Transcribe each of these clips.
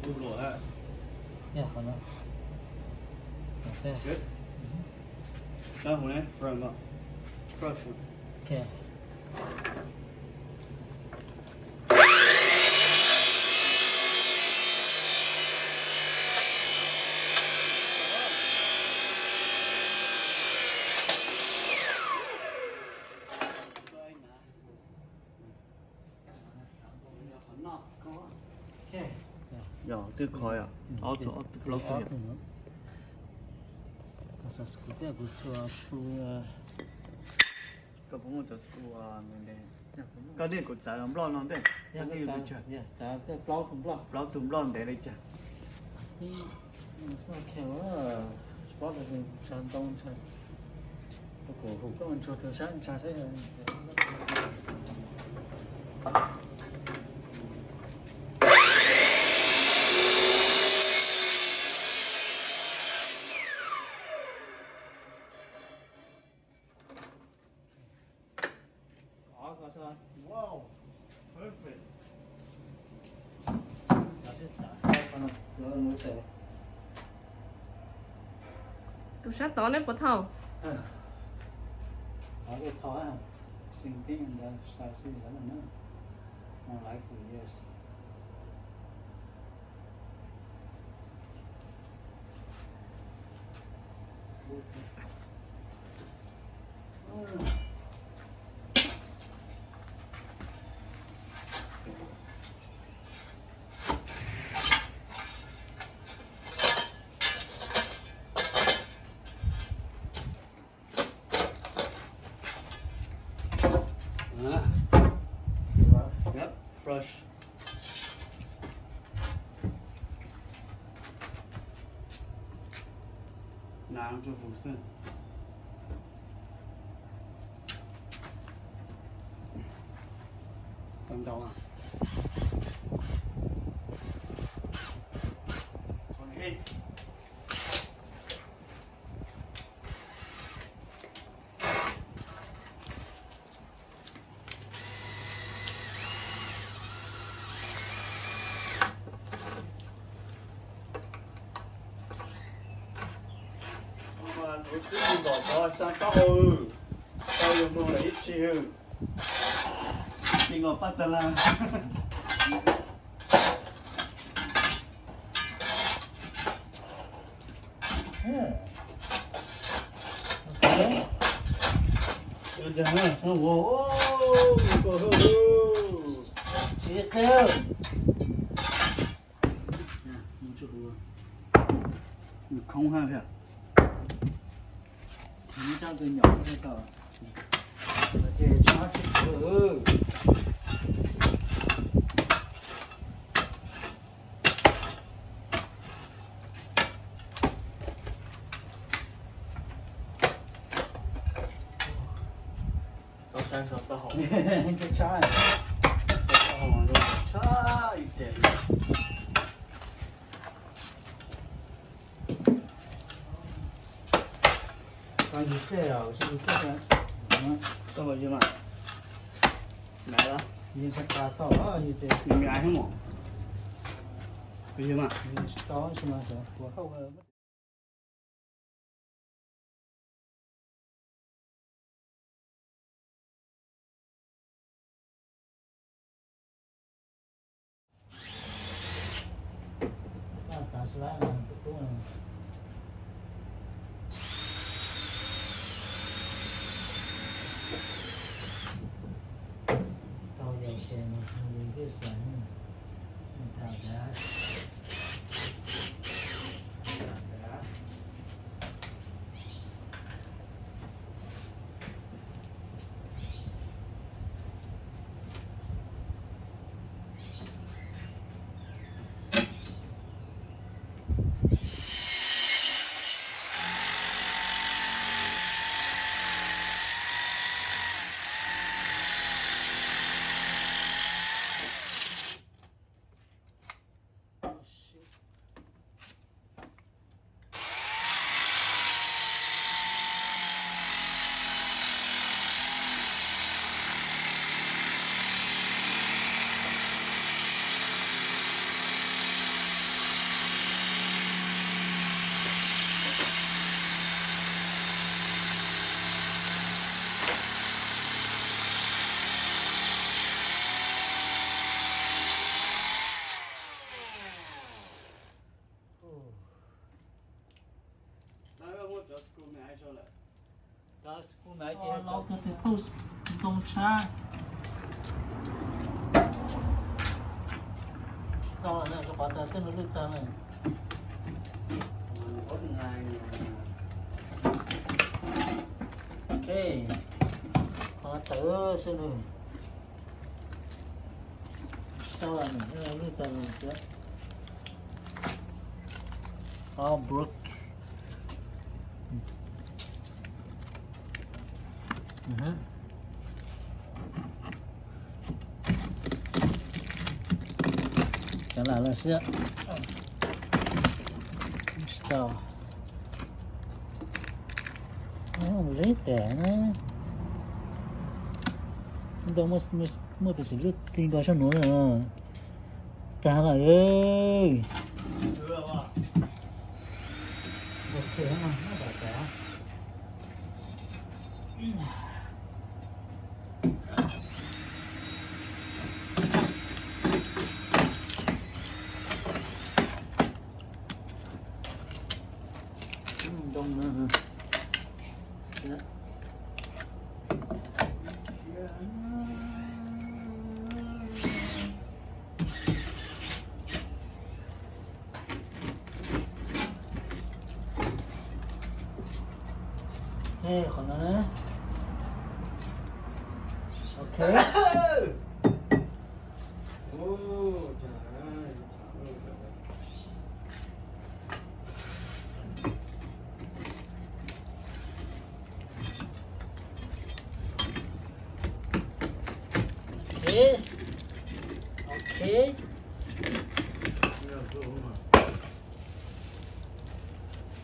Ua luam thiab. Yog qhov no. Good. That one, eh, from, uh, first one. Okay. Yog twb kho yom, ob tug, ob tug plaub tug yom. Koj puas muaj cov screw ntev? Koj niaj kuv txav los nploj no ntej. Plaub tug nploj ntev li cas? Wow, perfect. Tus sab tod neb puas thaum? Same thing and the size is eleven, no? More likely, yes. Yep, flush. Nab rua huv xwb. Tau ntau. Ua twb mus ntom tod xya taub hau, tau yog mloog lawm ib txhis hwj. Ces nkaus paj tas las. Khoob hab thiab. Tsob tus nyom thiab tau. Ces tsob tsis txwv. Tau saib tau hau. Tshab, tshab ib teg. Tau yig teg os, tau yig mas. Nai, yig tshaj tau, yig teg. Tau yig mas. Los tus twg post ntoo tshab. Tsis tau lawm na, rau qhov tias tej me lwj tag lawm. Ok, qhov tawv xwb nws. Tsis tau lawm, lwj tag lawm xwb. All broke. Cov lam lawm xwb. Tsis tau. Leb tas na. Ntoo muaj peev xwm lwj ti nkaus sab nuav na. Tag lawm. Ntoo na. Qhov no na. Ok. Ok. Ok.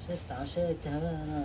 Saib xav saib cas na.